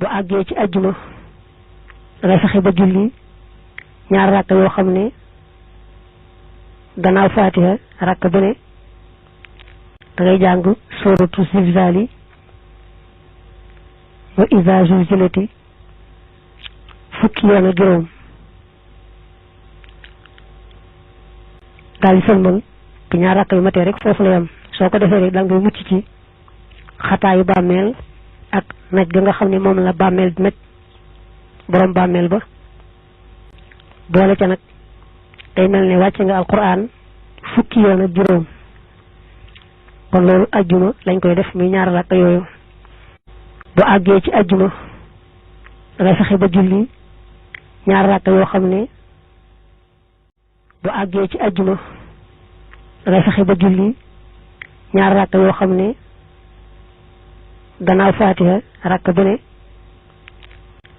bu àggee ci àjjuma dangay fexe ba julli ñaar rakk yoo xam ne gannaaw Faatiha rakk bu ne dangay jàng sóoratu Zilzaali wa izaa zulzilati fukki yoon ak juróom daal di sëlmal bu ñaar rakk yu matee rek foofu la yam soo ko defee rek da ngay mucc ci xataayu bàmmeel ak naj ga nga xam ne moom la bàmmeel naj borom bàmmeel ba boole ca nag day mel ne wàcce nga alquran fukki yoon ak juróom kon loolu ajjuma lañ koy def muy ñaar rakk yooyu bu àggee ci ajjuma dangay fexe ba julli ñaar rakk yoo xam ne bu àggee ci ajjuma dangay fexe ba julli ñaar rakk yoo xam ne gannaaw Faatiha rakk bu ne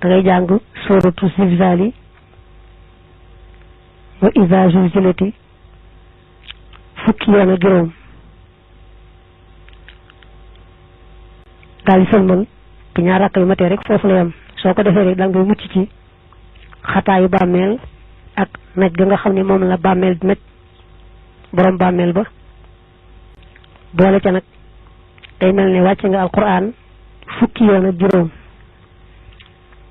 dangay jàng sóoratu Zilzaali wa izaa zulzilati fukki yoon ak juróom daal di sëlmal bu ñaar rakk yu matee rek foofu la yam soo ko defee rek da ngay mucc ci xataayu bàmmeel ak naj ga nga xam ne moom la bàmmeel naj borom bàmmeel ba boole ca nag day mel ne wàcce nga alquran fukki yoon ak juróom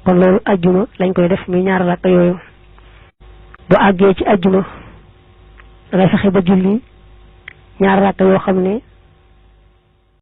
kon loolu ajjuma lañ koy def muy ñaar rakk yooyu bu àggee ci ajjuma dangay fexe ba julli ñaar rakk yoo xam ne